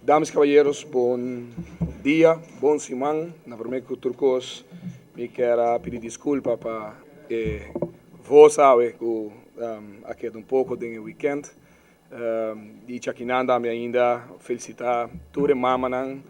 Damas y caballeros, bon dia, bon siman. Na prome cu tur cos mi kier a pidi disculpa pa e voz awe cu a keda un poco den e weekend. Di chakinan tambe ainda felicita tur e mamanan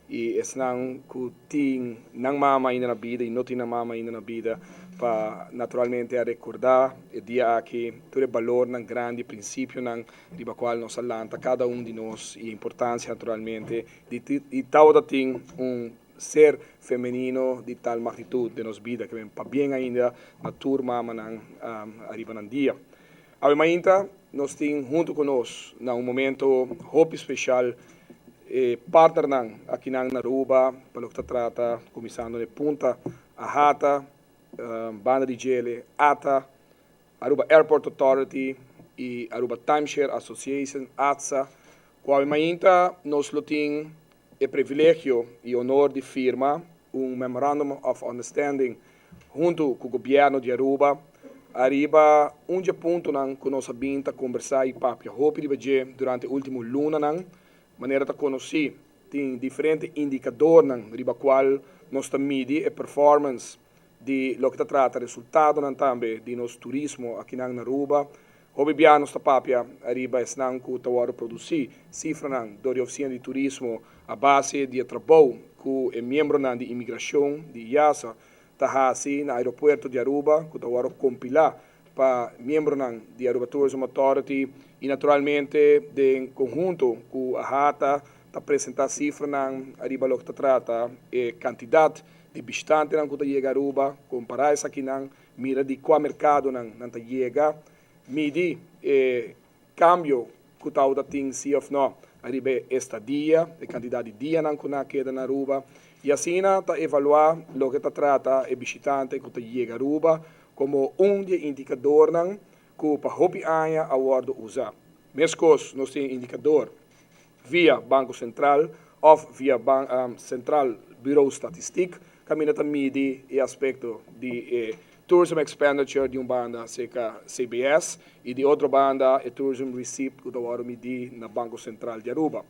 y esnan cu tin nan mama ainda na bida y no tin nan mama ainda na bida pa naturalmente a recorda e dia aki tur e balornan grandi, principionan riba cual nos a lanta cada un di nos y e importancia naturalmente di di tabata tin un ser femenino di tal magnitud den nos bida ke men pabien ainda na tur mamanan ariba nan dia. Awe mainta nos tin hunto cu nos na un momento hopi special e partnernan akinan na Aruba pa loke ta trata cuminsando na e punta AHATA, banda di djele ata, Aruba Airport Authority y Aruba Timeshare Association, ATSA, cu awe mainta nos lo tin e privilegio y honor di firma un Memorandum of Understanding hunto cu Gobierno di Aruba ariba un dje puntonan cu nos a bin ta combersa y papia hopi riba dje durante ultimo lunanan. Manera ta conoci, tin diferente indicadornan riba cual nos ta midi e performance di loke ta trata resultadonan tambe di nos turismo akinan na Aruba. Hopi bia nos ta papia ariba esnan ku ta wòrdu produsí sifranan dor di Ofisina di Turismo a base di e trabou ku e miembronan di imigrashon di IASA ta hasi na aeropuerto di Aruba ku ta wòrdu kompilá pa miembronan di Aruba Tourism Authority i naturalmente den konhunto ku AHATA ta presentá sifranan ariba loke ta trata e kantidat di bishitantenan ku ta yega Aruba, kompará esakinan, mira di kua merkadonan nan ta yega, midi e kambio ku tabata tin si òf nò ariba e estadia, e kantidat di dianan ku nan a keda na Aruba, i asina ta evaluá loke ta trata e bishitante ku ta yega Aruba komo un di e indikadornan ku pa hopi aña a wòrdu usá. Meskos nos tin e indikador via Banko Sentral òf via Centraal Bureau Statistiek kaminda ta midi e aspekto di e tourism expenditure di un banda serka CBS i di otro banda e tourism receipt ku ta wòrdu midí na Banko Sentral di Aruba.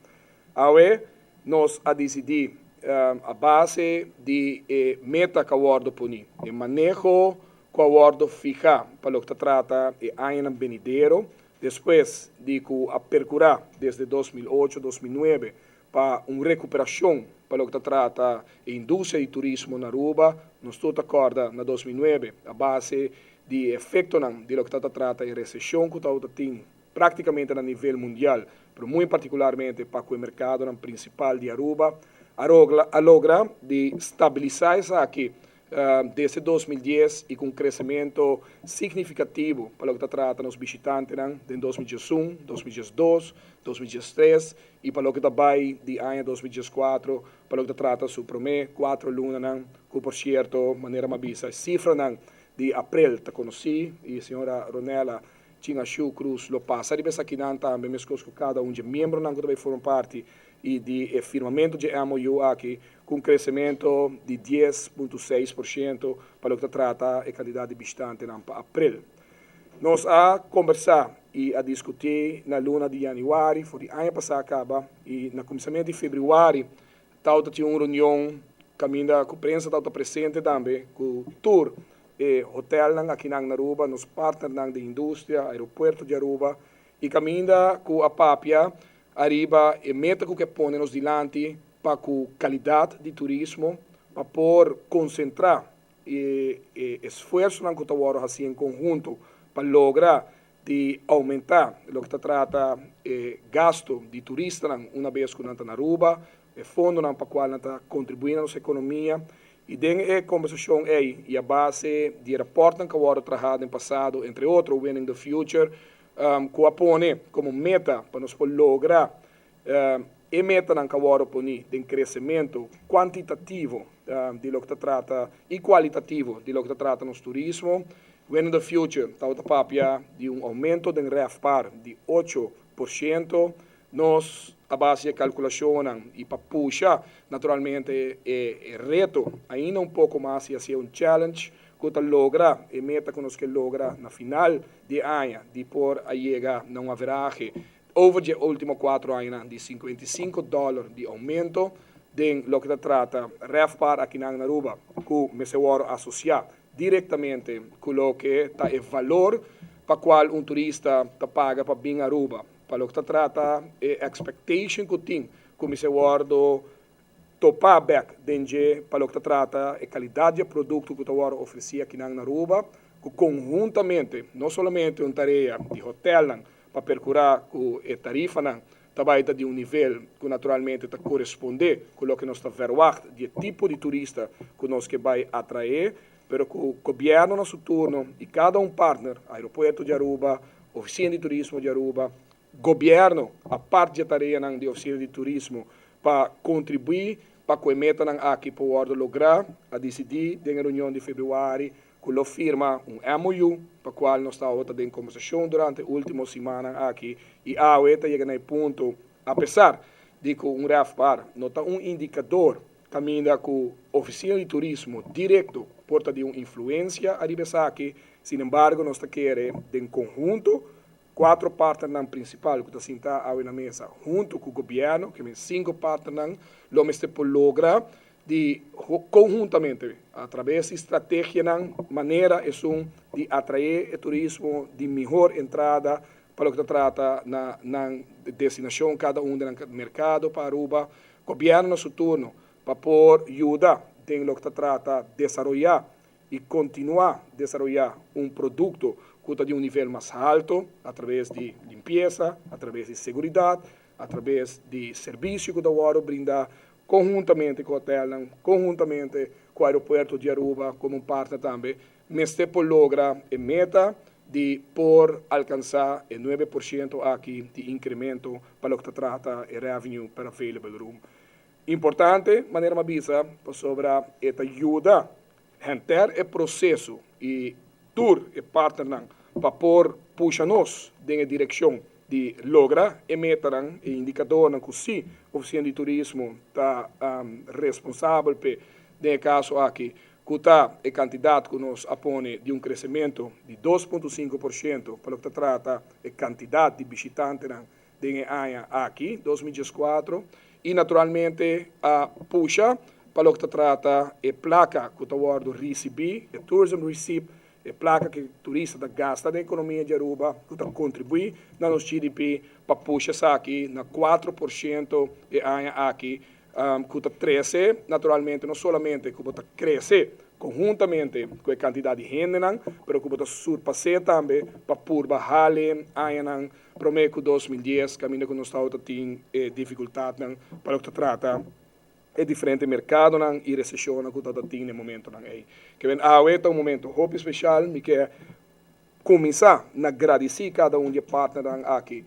Awe nos a disidí a base di e meta ku a wòrdu poní, e maneho ku a wòrdu fihá pa loke ta trata e añanan benidero. Despues di ku a perkurá desde 2008, 2009 pa un rekuperashon pa loke ta trata e industria di turismo na Aruba, nos tur ta kòrda na 2009 a base di e efektonan di loke ta ta trata e reseshon ku tabata tin praktikamente na nivel mundial, pero muy partikularmente pa ku e merkadonan prinsipal di Aruba, a logra di stabilisá esaki Desde 2010 y cu un crecemento significativo pa loke ta trata nos bishitantenan den 2011, 2012, 2013 y pa loke ta bay di aña 2014 pa loke ta trata su prome cuatro lunanan cu por cierto manera mi a bisa e cifranan di april ta conoci y señora Ronella Chin Ashu Cruz lo pasa riba esakinan tambe mescos cu cada un dje miembronan cu ta bay forma parti y di e firmamento dje MOU aki cu un crecemento di 10.6% pa loke ta trata e cantidad di bishitantenan pa april. Nos a combersa y a discuti na luna di januari for di aña pasa caba y na cuminsamento di februari tawata tin un reunion caminda cu prensa tawata presente tambe cu tur e hotelnan akinan na Aruba, nos partnernan den industria, aeropuerto di Aruba y caminda cu a papia ariba e meta ku ke pone nos dilanti pa ku kalidat di turismo pa por konsentrá e e esfuersonan ku ta wòrdu hasi en konhunto pa logra di oumentá loke ta trata e gasto di turistanan una bes ku nan ta na Aruba, e fondonan pa kual nan ta kontribuí na nos ekonomia. I den e kombersashon ei i a base di e rapòrtnan ku a wòrdu trahá den pasado, entre otro Winning the Future, ku a pone komo meta pa nos por logra e metanan ku a wòrdu poní den kresementu kuantitativo di loke ta trata i kualitativo di loke ta trata nos turismo. Winning the Future tabata papia di un oumento den RevPAR di 8%. Nos a base di e kalkulashonnan i pa pusha naturalmente e reto ainda un poko mas i hasié un challenge ku ta logra e meta ku nos ke logra na final di e aña di por a yega na un averahe. Over di ultimo 4 aña di 55 dollar di aumento den loke ta trata RevPAR aki na Aruba, cu mester asocia directamente cu loke ta e valor pa cual un turista ta paga pa bin Aruba. Pa loke ta trata e expectation cu tin, cu mester wordo topa back den pa loke ta trata e calidad di producto cu ta ofreci aki na Aruba, cu conhuntamente, no solamente un tarea di hotel pa percura cu e tarifa tambe ta di un nivel cu naturalmente ta coresponde cu loke nos ta verwacht di tipo di turista cu nos kier bay atrae, pero cu gobierno na su turno y cada un partner, aeropuerto di Aruba, oficina di turismo di Aruba, gobierno, aparte di tarea di oficina di turismo, pa contribui pa cu e meta aki por logra, a dicidi den reunion di februari cu lo firma un MOU, pa cual nos ta den conversacion durante e ultimo siman aki, y awe ta yega na punto, apesar di cu un RevPAR no ta un indicador caminda cu oficina di turismo directo por ta di un influencia ariba esaki. Sin embargo, nos ta kere den conhunto, cuatro partnernan principal cu ta sinta na mesa, hunto cu gobierno, cu cinco partnernan, lo mester por logra di conhuntamente, atraves di estrategia, manera e un di atrae e turismo di mihor entrada pa loke ta trata na destinacion cada un di mercado pa Aruba, gobierno na su turno, pa por yuda den loke ta trata desaroya y continua desaroya un producto cu ta di un nivel mas halto atraves di limpiesa, atraves di seguridad, atraves di servicio cu ta brinda conhuntamente cu e hotel, conhuntamente cu aeropuerto di Aruba como un partner tambe, mester por logra e meta di por alcansa e 9% aki di incremento pa loke ta trata e revenue per available room. Importante, manera mi a bisa, pasobra e ta yuda henter e proceso y tur e partner pa por pusha nos den direccion di logra e meta e indicador cu si oficina di turismo ta responsabel pa, den caso aki, cu ta e cantidad cu nos a pone di un crecemento di 2,5% pa loke ta trata e cantidad di bishitante den aña aki, 2014, y naturalmente a pusha pa loke ta trata e placa cu ta wordo ricibi, e tourism receipt, e placa cu turista ta gasta den economia di Aruba, cu ta contribui na nos GDP, pa pusha esaki na 4% e aña aki, cu ta crece, naturalmente, no solamente cu ta crece conhuntamente cu e cantidad di hende, pero cu ta surpasa tambe pa por baha aña prome cu 2010, caminda cu nos tabatin dificultad pa loke ta trata e diferente mercado y recesion cu tabatin na e momento ey. Kiermen awe ta un momento hopi special, mi kier cuminsa na gradici cada un di e partner aki.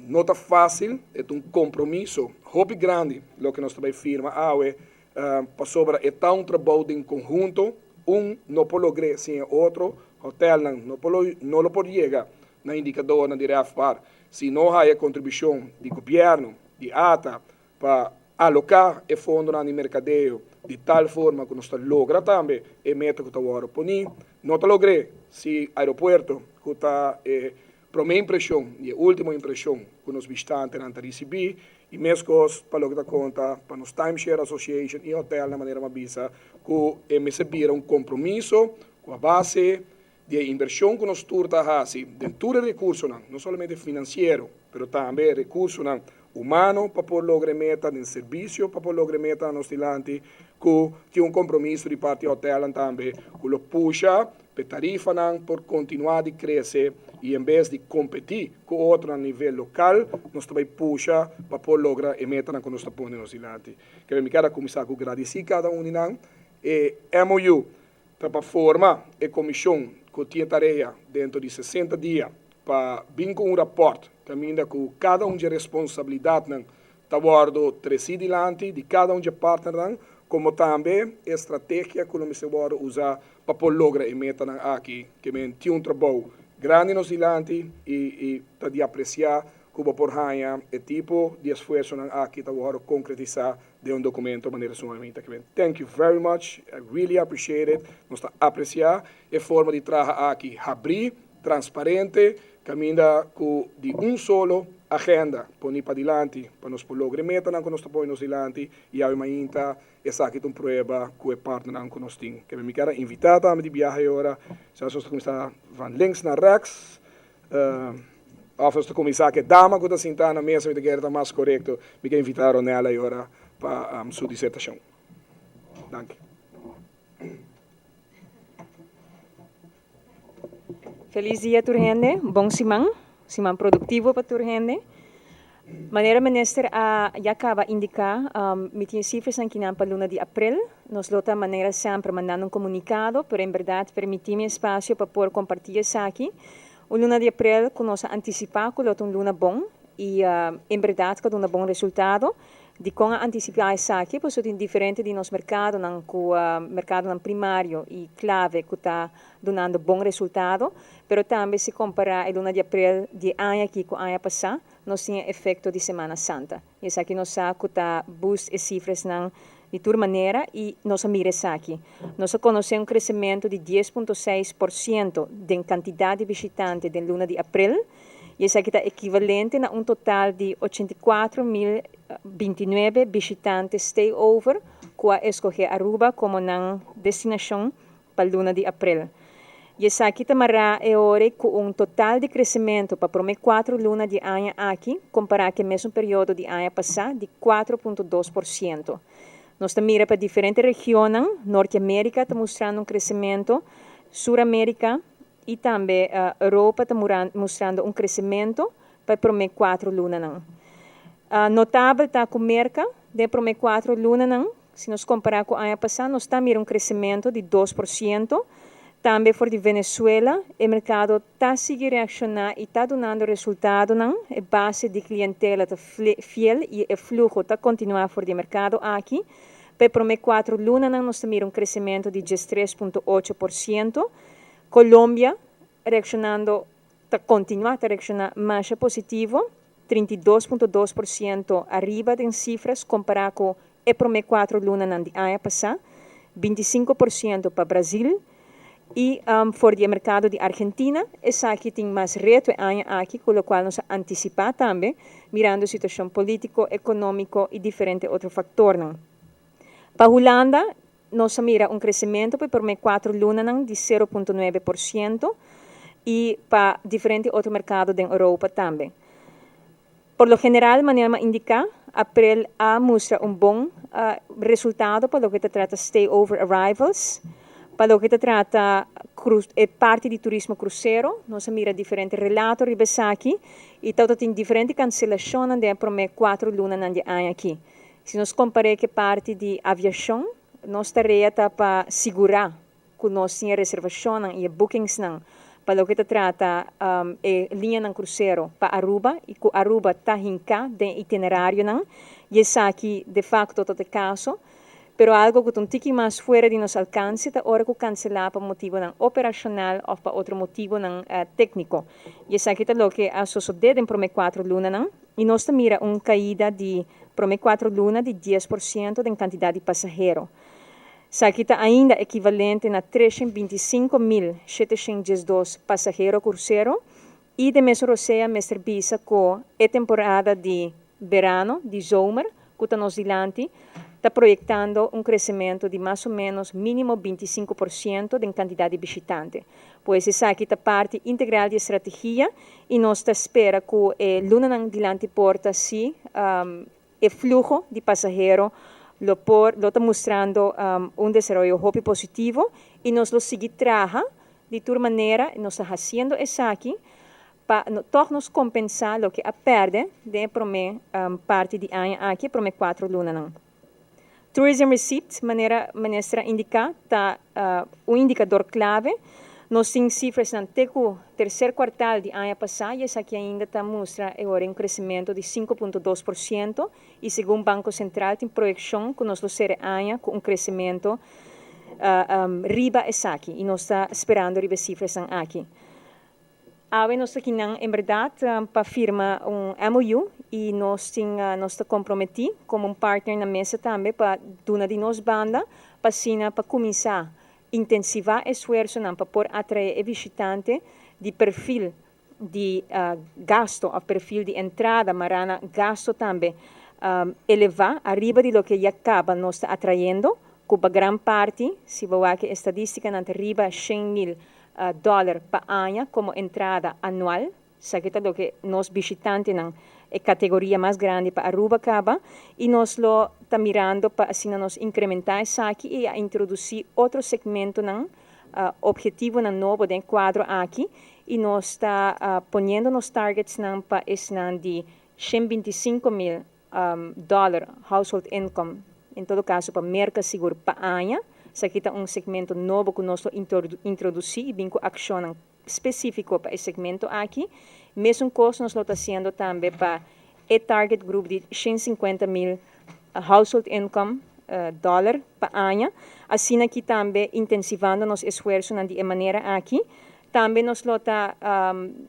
No ta facil, e un compromiso hopi grandi loke nos tambe a firma awe, pasobra e ta un trabou den conhunto, un no por logra sin otro, hotel no por yega na indicador di RevPAR si no tin contribucion di gobierno, di ATA, pa aloca e fondo di mercadeo di tal forma cu nos ta logra tambe e meta cu ta poni, no ta logra si aeropuerto, cu ta e prome impresion y ultimo impresion cu nos bishitantenan ta ricibi, y mescos pa loke ta conta pa nos Timeshare Association y hotel na manera mi a bisa cu e mester bira un compromiso cu a base di inversion cu nos tur ta haci den tur recurso, no solamente financiero, pero tambe recurso humano pa por logra meta, di servicio pa por logra meta nos dilanti, cu tin un compromiso di parti hotel tambe, cu lo pusha pa tarifa por continua di crece y en bes di competi cu otro na nivel local, nos tambe pusha pa por logra e meta cu nos ta pone nos dilanti. Kiermen mi kier cuminsa cu gradici cada un di nan. E MOU pa forma e comision cu tin tarea den di 60 dia pa bin cu un rapport caminda cu cada un di responsabilidad ta wordo treci dilanti di cada un di partner, como tambe estrategia cu nos wordo usa pa por logra e meta aki. Kiermen tin un trabou grandi nos dilanti y ta di aprecia como por haya e tipo di esfuerso aki ta wordo concretisa den un documento manera sumamente. Thank you very much. I really appreciate it. Nos ta aprecia e forma di traha aki, habri, transparente, caminda cu di un solo. agenda poni padilanti pa nos por logra e metanan ku nos ta pone nos dilanti i awe mainta esaki ta un prueba ku e partnernan ku nos tin. Keme mi kier a invitá tambe di biaha e ora, sa nos ta kuminsá van links na rechts, òf nos ta kuminsá ku e dama ku ta sintá na mesa, mi ta kere ta mas korekto. Mi ke invitá Ronella e ora pa su disertashon. Danki. Feliz dia tur hende, bon siman, siman productivo pa tur hende. Manera minister a ya caba indica, mi tin cifras akinan pa luna di april. Nos lo ta manera semper mandando un comunicado, pero en berdad permiti mi espacio pa por comparti esaki. Un luna di april cu nos a anticipa cu lo ta un luna bon y en berdad cu a duna bon resultado. Dikon a antisipá esaki? Pasobra tin diferente di nos merkadonan ku merkadonan primario i klave ku ta dunando bon resultado, pero tambe si kompará e luna di aprel di e aña aki ku aña pasá, nos tin e efekto di Semana Santa. I esaki nos sa ku ta boost e sifrasnan di tur manera i nos a mira esaki. Nos a konosé un kresementu di 10.6% den kantidat di bishitante den luna di aprel. I esaki ta ekivalente na un total di 84.029 bishitante stay-over ku a eskohé Aruba komo nan destinashon pa luna di aprel. I esaki ta mará e ora ku un total di kresementu pa promé kuatro luna di e aña aki kompará ku e mesun periodo di aña pasá di 4.2%. Nos ta mira pa diferente regionnan, Norteamérika ta mustrando un kresementu, Suramérika, I tambe Europa ta mustrando un kresementu pa e promé kuatro lunanan. Notabel ta ku Merka den e promé kuatro lunanan, si nos kompará ku aña pasá, nos ta mira un kresementu di 2%. Tambe for di Venezuela e merkado ta sigui reakshoná i ta dunando resultadonan. E base di klientela ta fiel i e fluho ta kontinuá for di e merkado aki. Pa e promé kuatro lunanan nos ta mira un kresementu di 13.8%. Colombia reaccionando ta continua ta reacciona masha positivo, 32.2% ariba den cifras compara cu e prome cuatro lunanan di aña pasa, 25% pa Brasil y for di e mercado di Argentina. Esaki tin mas reto e aña aki cu locual nos a anticipa tambe mirando situacion politico, economico y diferente otro factornan. Pa Hulanda nos a mira un kresementu pa e promé kuatro lunanan di 0.9% i pa diferente otro merkado den Europa tambe. Por lo general, manera mi a indiká, aprel a mustra un bon resultado pa loke ta trata stay-over arrivals. Pa loke ta trata e parti di turismo krusero, nos a mira diferente relato riba esaki i tabata tin diferente kanselashonnan den e promé kuatro lunanan di e aña aki. Si nos kompar'é ku e parti di aviashon, nos tarea ta pa sigurá ku nos tin e reservashonnan i e bookingsnan pa loke ta trata e liñanan krusero pa Aruba i ku Aruba ta hinká den e itinerarionan i esaki de fakto ta e kaso. Pero algo ku ta un tiki mas fuera di nos alkanse ta ora ku kanselá pa motibonan operashonal òf pa otro motibonan tékniko. I esaki ta loke a sosodé den promé kuatro lunanan. I nos ta mira un kaida di promé kuatro luna di 10% den kantidat di pasahero. Esaki ta ainda ekivalente na 325.712 pasahero krusero i den mesun rosea mester bisa ku e temporada di berano, di zomer, ku ta nos dilanti, ta proyektando un kresementu di mas o ménos mínimo 25% den kantidat di bishitante. Pues esaki ta parti integral di e strategia i nos ta spera ku e lunanan dilanti porta si e fluho di pasahero lo por lo ta mustrando un desaroyo hopi positivo i nos lo sigui traha di tur manera, nos ta hasiendo esaki pa tòg nos kompensá loke a pèrdè den e promé parti di aña aki, e promé kuatro lunanan. Tourism receipt, manera minister a indiká, ta un indikador klave. Nos tin sifrasnan te ku terser kuartal di aña pasá i esaki ainda ta mustra e ora un kresementu di 5.2% i segun Banko Sentral tin proyekshon ku nos lo sera e aña ku un kresementu riba esaki i nos ta sperando riba e sifrasnan aki. Awe nos ta kinan en berdad pa firma un MOU y nos tin nos ta comprometi como un partner na mesa tambe pa duna di nos banda pa asina pa cuminsa intensiva esfuerzonan pa por atrae e bishitante di perfil. Di gasto of perfil di entrada mará na gasto tambe elevá ariba di loke ya kaba nos ta atrayendo, ku pa gran parti, si bo wak e estadístikanan ta riba 100,000 dòler pa aña komo entrada anual. Esaki ta loke nos bishitantenan, e kategoria mas grandi pa Aruba kaba, i nos lo ta mirando pa asina nos inkrementá esaki i a introdusí otro segmentonan, obhetivonan nobo den e kuadro aki i nos ta poniendo nos targetsnan pa esnan di 125,000 dòler household income, en todo kaso pa Merka sigur pa aña. Esaki ta un segmento nobo ku nos lo introdusí i bin ku akshonnan spesífiko pa e segmento aki. Mesun kos nos lo ta hasiendo tambe pa e target group di 150,000 household income dòler pa aña. Asina aki tambe intensivando nos esfuersonan di e manera aki. Tambe nos lo ta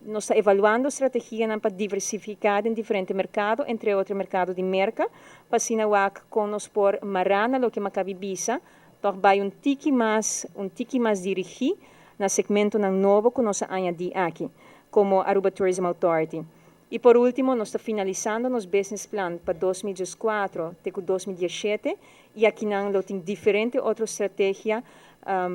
nos ta evaluando strategianan pa diversifiká den diferente merkado, entre otro e merkado di Merka, pa asina wak kon nos por mará na loke Makabi bisa, tòg bai un tiki mas un tiki mas dirigí na segmentonan nobo ku nos a añadí aki komo Aruba Tourism Authority. I por último nos ta finalisando nos business plan pa 2014 te ku 2017 i akinan lo tin diferente otro strategia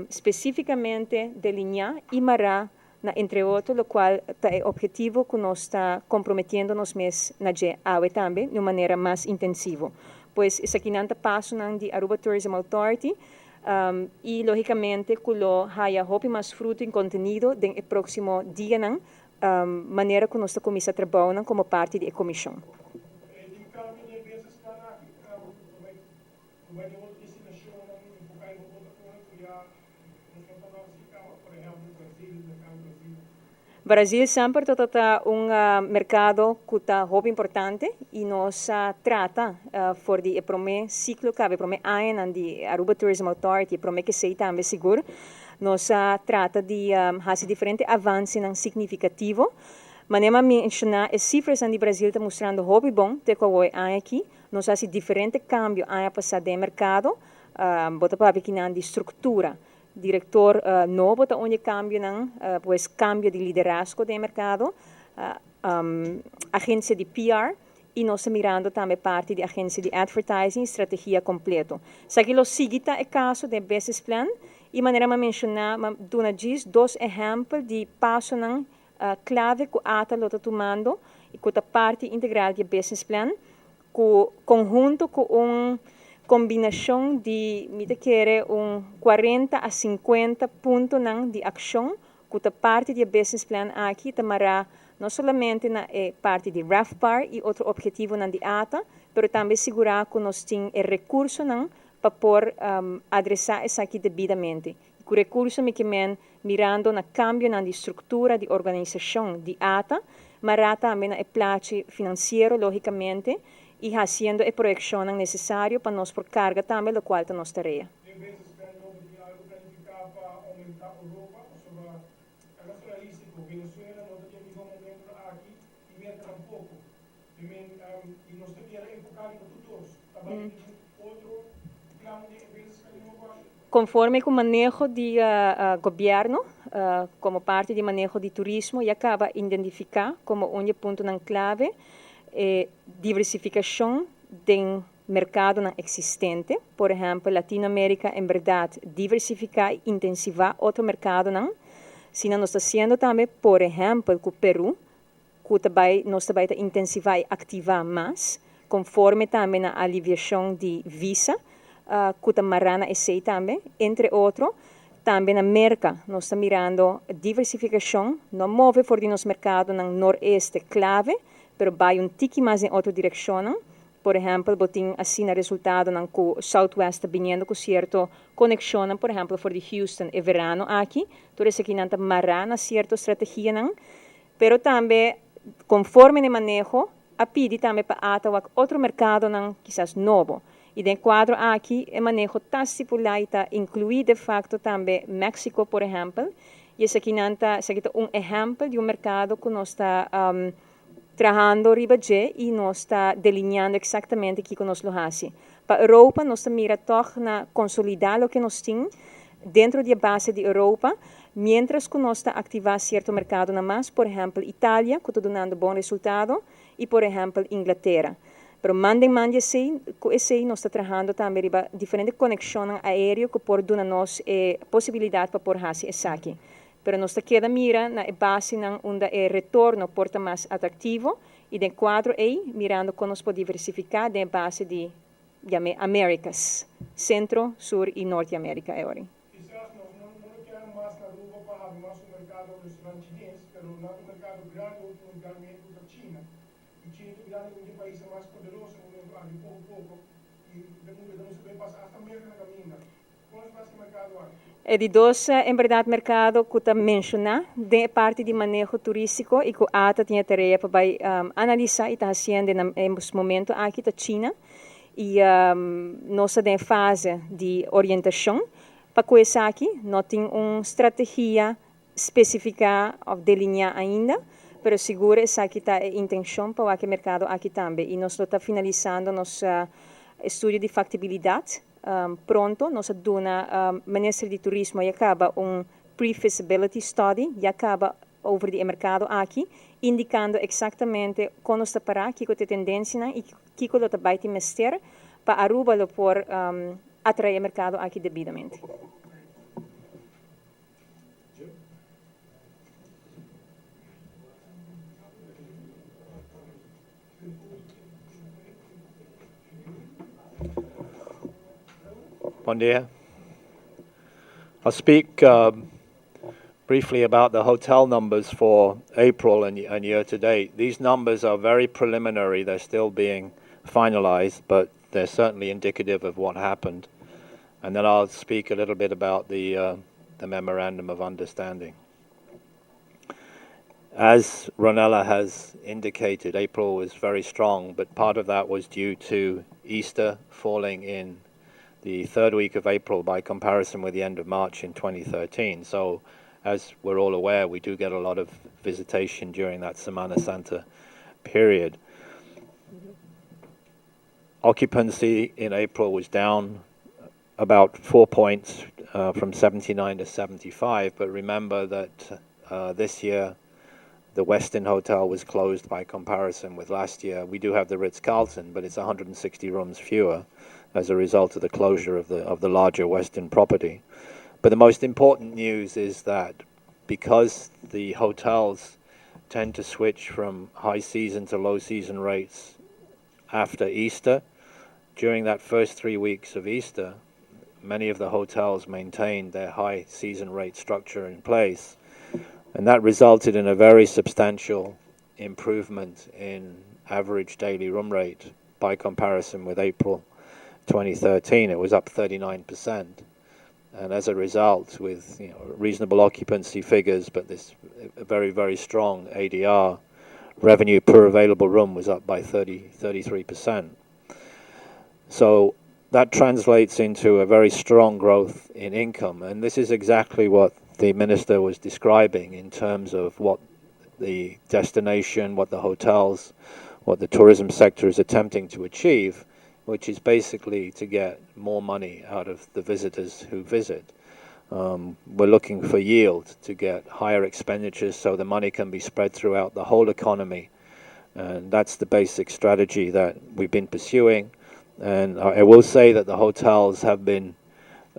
spesífikamente delineá i mará na entre otro lokual ta e ophetivo ku nos ta komprometiendo nos mes na dje awe tambe di un manera mas intensivo. Pues esakinan ta pasonan di Aruba Tourism Authority i lógikamente ku lo haya hopi mas fruto i kontenido den e próksimo dianan manera ku nos ta kuminsá trabounan komo parti di e komishon. E tin kambio den businessplan aki ku bai den otro destinashonnan enfoká riba otro kosnan ku ya nos no ta hasi kaba, por ehèmpel Brazil, merkado Brazil? Brazil semper ta ta un merkado ku ta hopi importante i nos a trata for di e promé siklo kaba, e promé añanan di Aruba Tourism Authority, e promé kesei tambe sigur. Nos a trata di hasi diferente avansenan signifikativo. Manera mi a menshoná, e sifrasnan di Brazil ta mustrando hopi bon te ku awor e aña aki. Nos a hasi diferente kambio aña pasá den e merkado. Bo ta papia kinan di struktura. Direktor nobo ta un di e kambionan, pues kambio di liderazgo den e merkado. Agensia di PR i nos ta mirando tambe parti di agensia di advertising i strategia kompleto. Esaki lo sigui ta e kaso den e business plan i manera mi a menshoná mi a duna djis dos ehèmpel di pasonan klave ku ata lo ta tumando i ku ta parti integral di e business plan ku konhunto ku un kombinashon di mi ta kere un 40 a 50 puntonan di akshon ku ta parti di e business plan aki ta mará no solamente na e parti di RevPAR i otro ophetivonan di ata, pero tambe sigurá ku nos tin e rekursonan pa por adresá esaki debidamente. I ku rekurso mi ke men mirando na kambionan di struktura di organisashon di ata, mará tambe na e plachi finansiero lógikamente i hasiendo e proyekshonnan nesesario pa nos por karga tambe lokual ta nos tarea. Den business plan nobo tin algu planifiká pa oumentá Europa pasobra ta naturalístiko Venezuela no ta den mihó momentunan aki i Merka tampoko. I men i nos ta keda enfoká riba tur dos. Ta bai ningun otro plan den e business plan nobo aki? Konforme ku maneho di gobièrnu komo parti di maneho di turismo ya kaba identifiká komo un di e puntonan klave e diversifikashon den merkadonan eksistente, por ehèmpel Latinoamérika en bèrdat diversifiká i intensivá otro merkadonan. Asina nos ta hasiendo tambe por ehèmpel ku Perú, ku ta bai nos ta bai ta intensivá i aktivá mas, konforme tambe na aliviashon di visa ku ta mará na esei tambe, entre otro. Tambe na Merka nos ta mirando diversifikashon, no move for di nos merkadonan noreste klave, pero bai un tiki mas den otro direkshonnan. Por ehèmpel, bo tin asina resultadonan ku Southwest ta biniendo ku sierto konekshonnan, por ehèmpel for di Houston e verano aki. Tur esakinan ta mará na sierto strategianan. Pero tambe konforme na e maneho a pidi tambe pa ata wak otro merkadonan kisas nobo. I den e kuadro aki e maneho ta stipulá i ta inkluí de fakto tambe Mexico por ehèmpel. I esakinan ta esaki ta un ehèmpel di un merkado ku nos ta trahando riba dje i nos ta delineando eksaktamente kiko nos lo hasi. Pa Europa nos ta mira tòg na konsolidá loke nos tin dentro di e base di Europa. Mientras ku nos ta aktivá sierto merkadonan mas, por ehèmpel Italia, ku ta dunando bon resultado, i por ehèmpel Inglatera. Pero man den man di esei, ku esei nos ta trahando tambe riba diferente konekshonnan aéreo ku por duna nos e posibilidat pa por hasi esaki. Pero nos ta keda mira na e basenan unda e retorno por ta mas atraktivo i den kuadro ei mirando kon nos por diversifiká den e base di yam'é Americas, Sentro, Sur i Norte Amerika e ora. Kisas nos no no lo kier mas na Aruba pa habri mas un merkado restaurant chines, pero nan un merkado grandi hopi mundialmente ku ta China. I China ta birando un di e paisnan mas poderoso na momento aki poko poko i den mundu e ta musta bay pasa hasta Merka na kaminda. Kon nos basa e merkado aki? E di dos en berdad merkado ku ta menshoná den e parti di maneho turístiko i ku ata tin e tarea pa bai analisá i ta hasiendo na e momento aki ta China. I nos ta den fase di orientashon pa ku esaki. No tin un strategia spesifiká òf delineá ainda, pero sigur esaki ta e intenshon pa wak e merkado aki tambe. I nos lo ta finalisando nos estudio di faktibilidat pronto. Nos a duna Minister di Turismo ya kaba un pre-feasibility study ya kaba over di e merkado aki, indikando eksaktamente kon nos ta pará, kiko ta e tendensianan i Kiko lo ta bai tin mester pa Aruba lo por atrae e merkado aki debidamente? Bon dia. I'll speak briefly about the hotel numbers for April and, and year to date. These numbers are very preliminary. They're still being finalized, but they're certainly indicative of what happened. And then I'll speak a little bit about the, the memorandum of understanding. As Ronella has indicated, April was very strong, but part of that was due to Easter falling in the third week of April by comparison with the end of March in 2013. So, as we're all aware, we do get a lot of visitation during that Semana Santa period. Occupancy in April was down about four points uh, from 79 to 75, but remember that uh, this year the Westin Hotel was closed by comparison with last year. We do have the Ritz-Carlton, but it's 160 rooms fewer as a result of the closure of the of the larger Westin property. But the most important news is that because the hotels tend to switch from high season to low season rates after Easter, during that first three weeks of Easter, many of the hotels maintained their high season rate structure in place. And that resulted in a very substantial improvement in average daily room rate by comparison with April 2013. It was up 39%. And as a result, with you know, reasonable occupancy figures, but this very, very strong ADR, revenue per available room was up by 30, 33%. So that translates into a very strong growth in income. And this is exactly what the minister was describing in terms of what the destination, what the hotels, what the tourism sector is attempting to achieve, which is basically to get more money out of the visitors who visit. Um, we're looking for yield to get higher expenditures so the money can be spread throughout the whole economy. And that's the basic strategy that we've been pursuing. And I will say that the hotels have been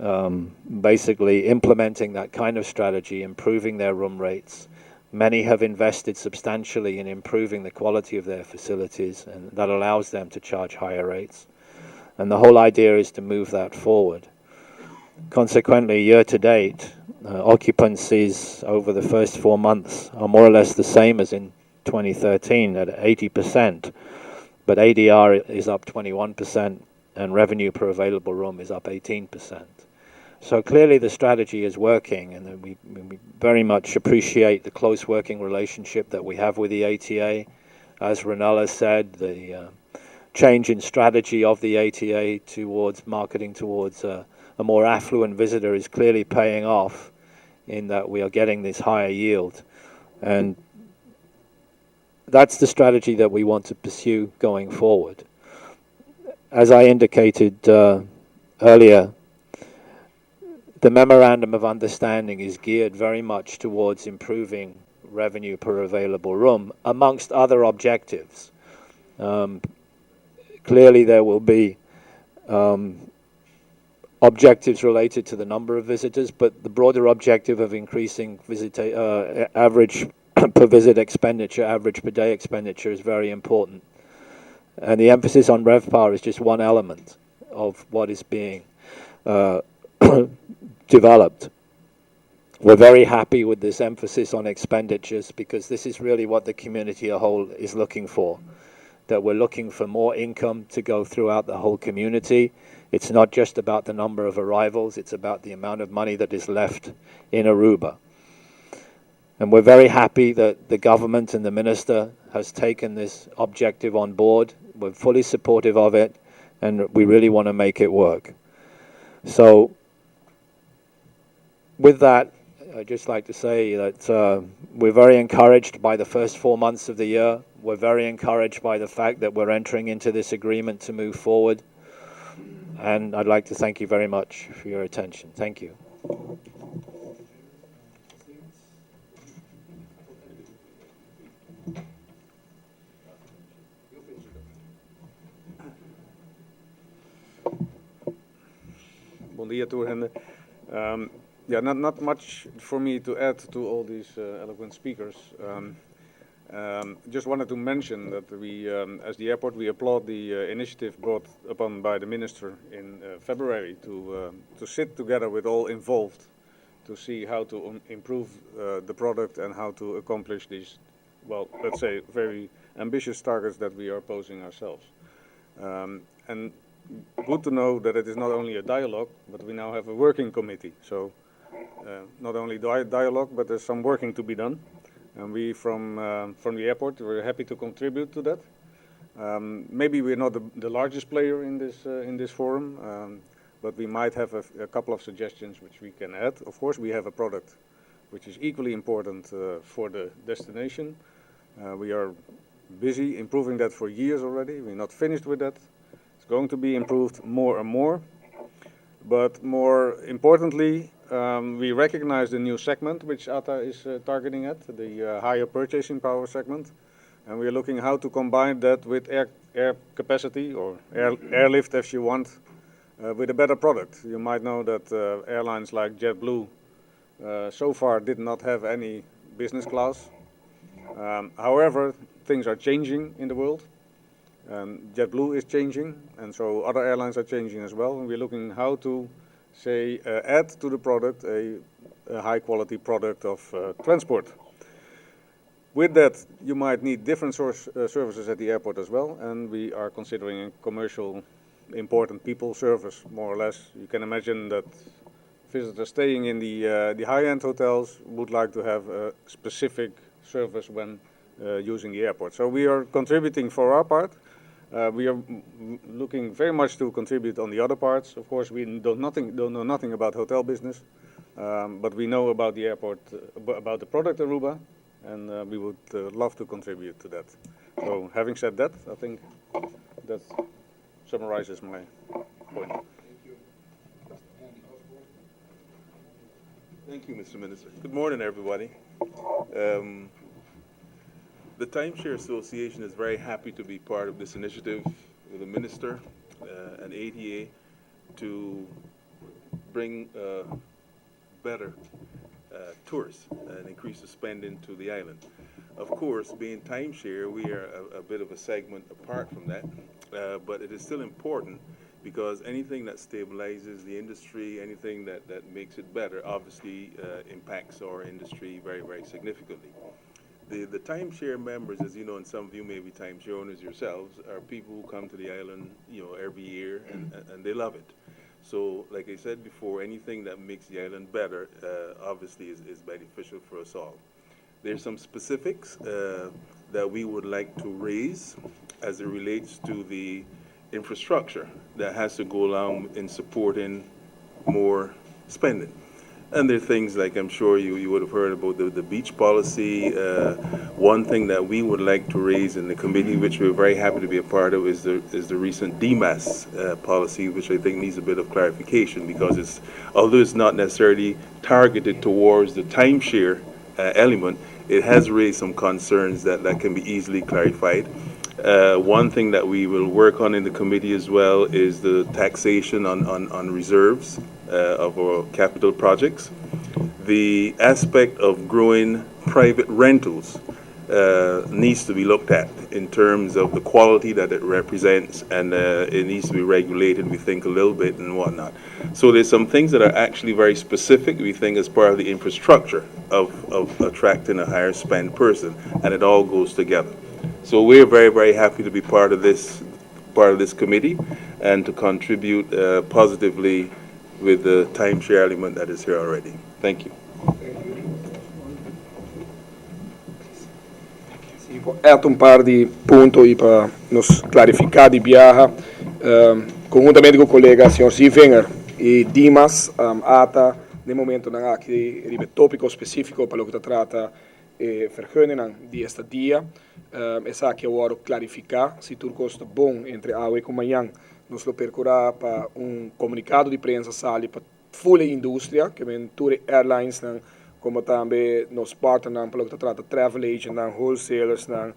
um, basically implementing that kind of strategy, improving their room rates. Many have invested substantially in improving the quality of their facilities, and that allows them to charge higher rates. And the whole idea is to move that forward. Consequently, year to date, uh, occupancies over the first four months are more or less the same as in 2013 at 80%, but ADR is up 21% and revenue per available room is up 18%. So clearly the strategy is working, and we, we very much appreciate the close working relationship that we have with the ATA. As Ronella said, the uh, change in strategy of the ATA towards marketing towards a, a more affluent visitor is clearly paying off in that we are getting this higher yield. And that's the strategy that we want to pursue going forward. As I indicated uh, earlier, The memorandum of understanding is geared very much towards improving revenue per available room, amongst other objectives. Clearly, there will be objectives related to the number of visitors, but the broader objective of increasing average per visit expenditure, average per day expenditure is very important. And the emphasis on RevPAR is just one element of what is being developed. We're very happy with this emphasis on expenditures because this is really what the community as a whole is looking for, that we're looking for more income to go throughout the whole community. It's not just about the number of arrivals, it's about the amount of money that is left in Aruba. And we're very happy that the government and the minister has taken this objective on board. We're fully supportive of it, and we really want to make it work. So with that, I'd just like to say that we're very encouraged by the first 4 months of the year. We're very encouraged by the fact that we're entering into this agreement to move forward. And I'd like to thank you very much for your attention. Thank you. Bon dia, tur hende. Yeah, not much for me to add to all these eloquent speakers. Just wanted to mention that we, as the airport, we applaud the initiative brought upon by the minister in February to sit together with all involved to see how to improve the product and how to accomplish these, well, let's say, very ambitious targets that we are posing ourselves. And good to know that it is not only a dialogue, but we now have a working committee. So not only dialogue, but there's some working to be done. And we from the airport, we're happy to contribute to that. Maybe we're not the largest player in this forum, but we might have a couple of suggestions which we can add. Of course, we have a product which is equally important for the destination. We are busy improving that for years already. We're not finished with that. It's going to be improved more and more. But more importantly, we recognize the new segment which ATA is targeting at, the higher purchasing power segment. And we are looking how to combine that with air capacity or airlift, if you want, with a better product. You might know that airlines like JetBlue so far did not have any business class. However, things are changing in the world, and JetBlue is changing, and so other airlines are changing as well. And we're looking how to, say, add to the product a high-quality product of transport. With that, you might need different source services at the airport as well, and we are considering a commercial important people service, more or less. You can imagine that visitors staying in the high-end hotels would like to have a specific service when using the airport. So we are contributing for our part. We are looking very much to contribute on the other parts. Of course, we don't know nothing about hotel business, but we know about the airport, about the product Aruba, and we would love to contribute to that. So having said that, I think that summarizes my point. Thank you. Mr. Andy Osborne. Thank you, Mr. Minister. Good morning, everybody. The Timeshare Association is very happy to be part of this initiative with the Minister and ATA to bring better tourists and increase the spending to the island. Of course, being timeshare, we are a bit of a segment apart from that, but it is still important because anything that stabilizes the industry, anything that makes it better, obviously impacts our industry very, very significantly. The timeshare members, as you know, and some of you may be timeshare owners yourselves, are people who come to the island every year and they love it. So, like I said before, anything that makes the island better obviously is beneficial for us all. There's some specifics that we would like to raise as it relates to the infrastructure that has to go along in supporting more spending. And there are things like I'm sure you, you would have heard about the, the beach policy. One thing that we would like to raise in the committee, which we're very happy to be a part of, is the recent DMAS policy, which I think needs a bit of clarification because it's, although it's not necessarily targeted towards the timeshare element, it has raised some concerns that, that can be easily clarified. One thing that we will work on in the committee as well is the taxation on, on, on reserves of our capital projects. The aspect of growing private rentals needs to be looked at in terms of the quality that it represents, and it needs to be regulated, we think, a little bit and whatnot. So there's some things that are actually very specific, we think, as part of the infrastructure of, of attracting a higher spend person, and it all goes together. So we're very, very happy to be part of this committee and to contribute positively with the timeshare element that is here already. Thank you. Si, e un par di punto y pa nos clarifica di biaha, conhuntamente cu e colega señor Zievinger y Dimas, ATA, na momento nan aki riba topico specifico pa loke ta trata vergunningen di estadia. Esaki awor clarifica, si tur cos ta bon entre awe cu mañan, nos lo percura pa un comunicado di prensa sali pa full industria, kiermen tur airlines nan, como tambe nos partner nan pa loke ta trata travel agent nan, wholesalers nan,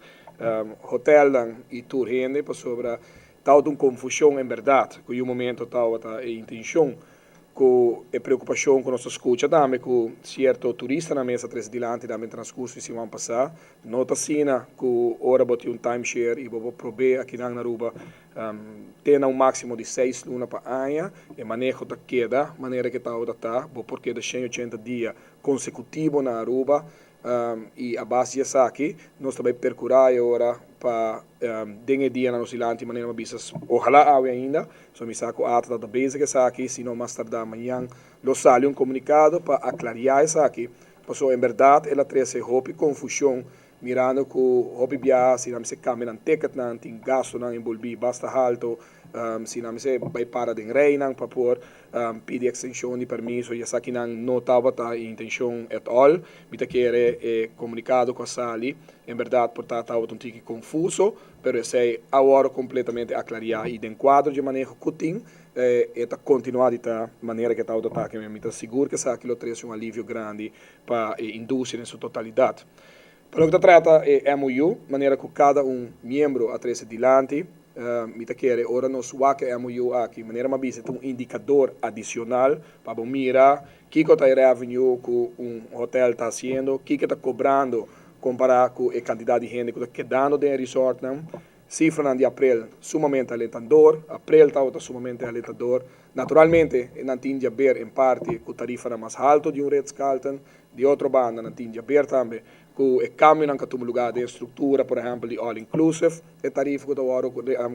hotel nan y tur hende pasobra tabata un confusion en berdad, cu un momento tabata e intencion cu e preocupacion cu nos a scucha tambe cu cierto turista nan mes a trece dilanti tambe transcurso di siman pasa, no ta asina cu ora bo tin un timeshare y bo provee aki na Aruba tin un maximo di 6 luna pa aña, e maneho ta keda manera cu ta ta, bo por keda 180 dia consecutivo na Aruba y a base di esaki nos tambe percura awor pa den dia na nos dilanti manera mi a bisa, ohala awe ainda, so mi sa cu ATA ta bezig esaki, sino mas tarda mañan lo sali un comunicado pa aclara esaki, paso en berdad el a trece hopi confusion mirando cu hopi bia si nan se cambia nan ticket nan tin gasto nan envolvi basta halto, si nan se bay para den rij nan pa por pidi extension di permiso y esaki nan no tabata intencion at all. Mi ta kere comunicado cu a sali en berdad por ta un tiki confuso, pero esey awor completamente aclara y den cuadro di maneho cu tin ta continua di ta manera cu ta ta cu mi ta sigur cu esaki lo trece un alivio grandi pa e industria den su totalidad. Pa loke ta trata e MOU, manera cu cada un miembro a trece dilanti, mi ta kere ora nos wak e MOU aki, manera mi a bisa, un indicador adicional pa mira kico ta e revenue cu un hotel ta haciendo, kico ta cobrando compara cu e cantidad di hende cu ta kedando den resort nan. Cifra di april sumamente alentador, april ta sumamente alentador. Naturalmente, nan tin di haber en parte cu tarifa mas halto di un Ritz-Carlton, di otro banda nan tin di haber tambe cu e cambio nan tuma luga di structura, por ehempel, di all inclusive, e tarifa cu ta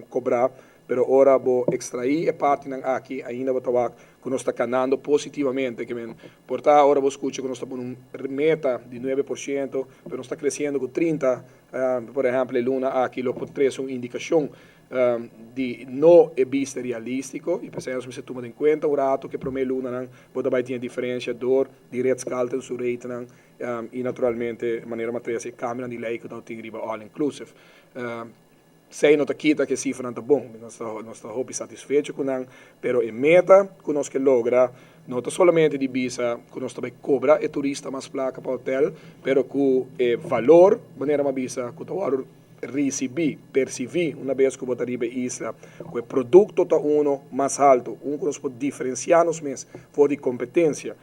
cobra, pero ora bo extrai e parti nan aki, ainda bo ta wak cu nos ta canando positivamente, kiermen, por ta ora bo scucha cu nos ta cu un meta di 9%, pero nos ta creciendo cu 30, por ehempel, luna aki, lo por trece un indicacion di no e bista realistico, y pesey nos tuma en cuenta un rato cu prome luna nan, bo bay tin diferencia door di Ritz-Carlton su rate nan, y naturalmente manera mi a trece cambio di ley cu tin riba all inclusive. Esey no ta kita cu e cifra ta bon, nos ta hopi satisfecho cu nan, pero e meta cu nos kier logra no ta solamente di bisa cu nos tambe cobra e turista mas placa pa hotel, pero cu e valor, manera mi a bisa, cu ta ricibi, percibi, un biaha cu bo ta riba isla, cu e producto ta uno mas halto, un cu nos por diferencia nos mes for di competencia.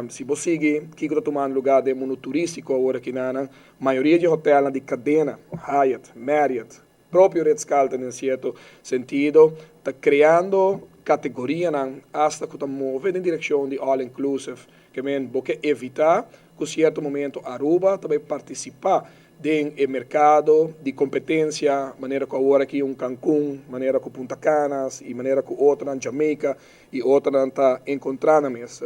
Si bo sigui kico ta tumando luga den mundo turistico awor aki na mayoria di hotel di cadena, Hyatt, Marriott, propio Ritz-Carlton den cierto sentido, ta creando categoria nan hasta cu ta move den direccion di all inclusive, kiermen bo kier evita cu cierto momento Aruba tambe participa den mercado di competencia, manera cu awor aki un Cancun, manera cu Punta Cana y manera cu otro na Jamaica y otro nan ta encontrando mes.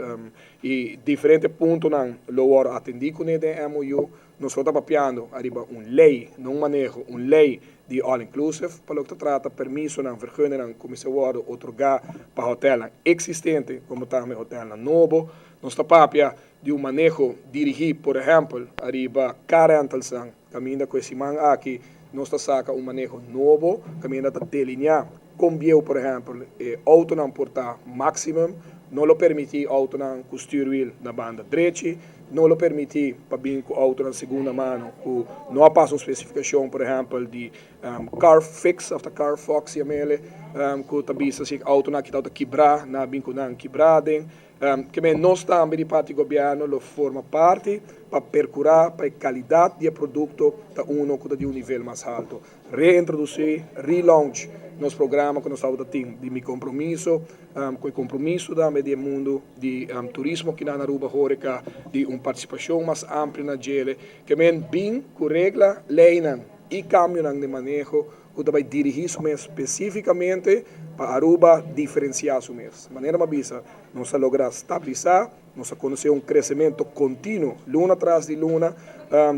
Y diferente punto nan lo atendi cu e MOU, nos ta papiando ariba un ley, no un maneho, un ley. di all inclusive. Pa loke ta trata permisonan, vergunningnan ku mester wòrdu otorgá pa hotèlnan eksistente komo tambe hotèlnan nobo. Nos ta papia di un maneho dirigí, por ehèmpel, ariba car rentalsnan, kaminda ku e siman aki nos ta saka un maneho nobo kaminda ta delineá kon bieu, por ehèmpel, e outonan por ta máximum. No lo permití outonan ku stuurwiel na banda drechi. No lo permití pa bin ku outonan segunda mano ku no a pasa un spesifikashon, por ehèmpel, di car fix òf ta car fox yam'ele, ku ta bisa si e outonan aki ta kibrá, nan a bin ku nan kibrá aden. Ke men nos tambe di parti gobièrnu lo forma parti pa perkurá pa e kalidat di e produkto ta uno ku ta di un nivel mas haltu. Reintrodusí, relaunch, nos programa ku nos tabata tin di Mi Kompromiso, ku e kompromiso tambe di e mundu di turismo kinan na Aruba, horeca, di un partisipashon mas amplio na djele. Ke men bin ku regla, leinan i kambionan den maneho ku ta bai dirigí su mes spesífikamente pa Aruba diferensiá su mes. Manera mi a bisa, nos a logra stabilisá, nos a konosé un kresementu kontinuo luna tras di luna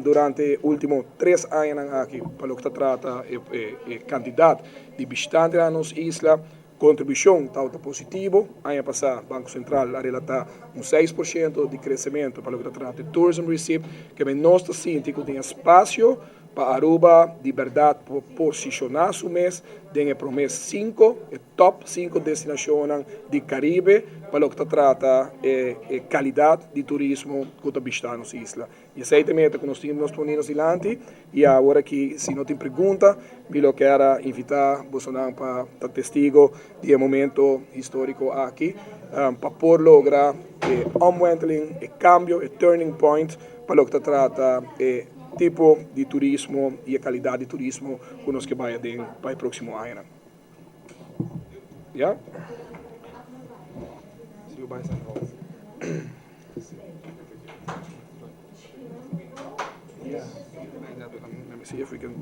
durante e último tres añanan aki pa loke ta trata e kantidat di bishitantenan na nos isla. Kontribushon tabata positivo. Aña pasá Banko Sentral a relatá un 6% di kresementu pa loke ta trata e tourism receipt. Keme nos ta sinti ku tin espasio pa Aruba di berdad por posiciona su mes den e prome cinco, e top cinco destinacionnan di Caribe pa loke ta trata e calidad di turismo cu ta bishita nos isla. Y esey ta e meta cu nos tin nos poni nos dilanti y awor aki si no tin pregunta mi lo kier a invita bosonan pa ta testigo di e momento historico aki pa por logra e omwenteling, e cambio, e turning point pa loke ta trata e tipo di turismo y e calidad di turismo cu nos ke bay aden pa e proximo añanan. Ya? Let me see if we can.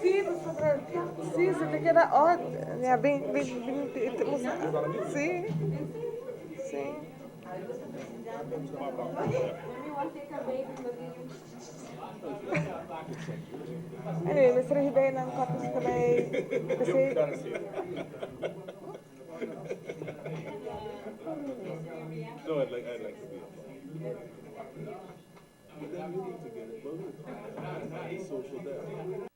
Sí, pasobra sí, se te keda oh, ja, bin, bin, bin, sí, sí. Anyway, mester hib'é nan Corpus ta bay p'esey. No, I'd like, I'd like to be. But then we need to get it, well, social debt.